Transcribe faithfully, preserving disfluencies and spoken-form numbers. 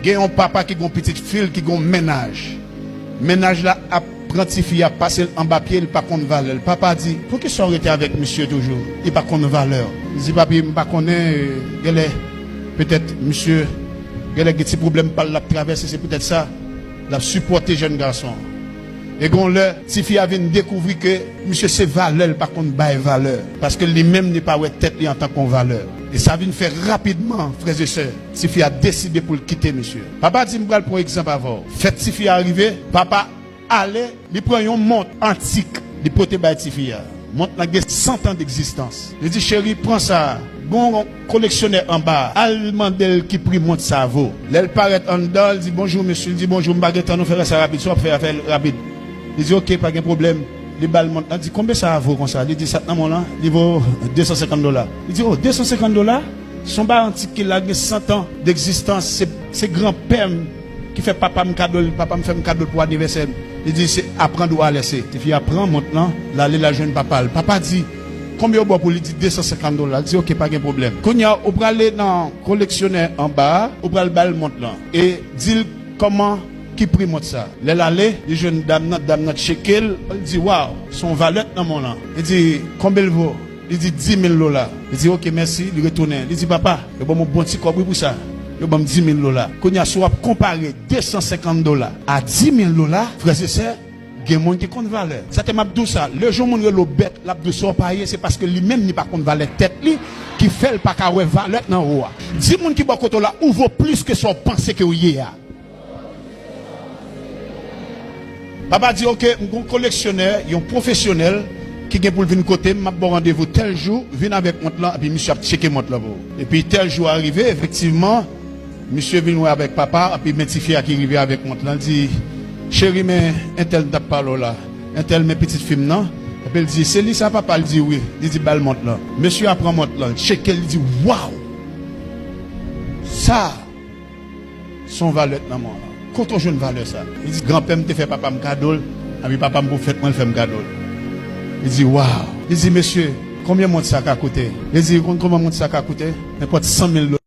Gen yon papa ki gen yon pitit fi l ki gen yon mennaj. Mennaj la ap pran tifi a, pase l anba pye, li pa konn valè l. Papa di, poukisa w rete avèk misye toujou? Li pa konn valè w. Li di, papi, m pa konnen, e, genlè, petèt, misye, genlè gen ti pwoblèm pa l l ap travèse, se poutèt sa, l ap sipòte jèn gason an. E gen yon lè, tifi a vin dekouvri ke misye se valè l pa konn bay valè. Paske li menm, li pa wè tèt li antanke yon valè. E sa vin fè rapidman, frè e sè, tifi a deside pou l kite misye. Papa di, m pral pran yon egzanp avè w. Fèt tifi a rive, papa ale, li pran yon mont antik, li pote bay tifi a. Mont lan gen san tan degzistans. Li di, cheri, pran sa. Gon koleksyonè anba a. Al mande l ki pri mont sa vo. Lè l parèt anndan, l di, bonjou, mesye. Li di, bonjou, m pa gen tan, nou fè sa rapid. Sa w ap fè a, fè l rapid. Li di, oke, pa gen pwoblèm. Li ba l mont lan, di, konbyen sa a vo konsa? Li di, sa k nan men w lan, li vo de san senkant dola. Li di, o, de san senkant dola? Se yon bagay antik ki la, gen san tan degzistans. Se, se granpè m ki fè papa m kado l, papa m fè m kado l pou anivèsè m. Li di, se aprann ou alèse. Tifi a pran mont lan, l ale, l al jwenn papa l. Papa di, konbyen w ba w pou li? Di, de san senkant dola. Li di, oke, pa gen pwoblèm. Kounye a, ou prale nan koleksyonè anba a, ou pral ba l mont lan. E di l kòman, ki pri mont sa. Lè l ale, li jwenn dam nan, dam nan tcheke l, li di, waw, se yon valèt nan men w lan. Li di, konbyen l vo? Li di, di mil dola. Li di, oke, mèsi, li retounen. Li di, papa, yo ban m yon bon ti kòb, wi, pou sa. Yo ban m di mil dola. Kounye a, si w ap konpare de san senkant dola a di mil dola, frè e sè, gen moun ki konn valè. Sa te m ap di w sa, lè yon moun rele w bèt, l ap di w sa w pa ye, se paske li menm li pa konn valè tèt li, ki fè l pa ka wè valè nan ou a. Di moun ki bò kote w la, ou vo plis ke sa w panse ke w ye a. Papa di, oke, m gon koleksyonè, yon pwofesyonèl, ki gen pou l vin kote m, m ap ba w randevou tèl jou, vin avèk mont lan, epi misye ap tcheke mont lan pou ou. Epi tèl jou a rive, efektivman, misye vin wè avèk papa, epi men tifi a ki rive avèk mont lan, l di, cheri, men entèl m t ap pale w la, entèl men pitit fi m nan, epi l di, se li sa papa? L di wi, li di ba l mont lan. Mesye a pran mont lan, l tcheke l, li di, waw! Sa! Se yon valèt nan men w lan. Kote w jwenn valè sa? Li di, granpè m te fè papa m kado l, epi papa m pou fèt mwen, l fè m kado l. Li di, waw! Li di, mesye, konbyen mont sa ka koute? Li di, ou konn kòman mont sa ka koute? Nenpòt san mil dola.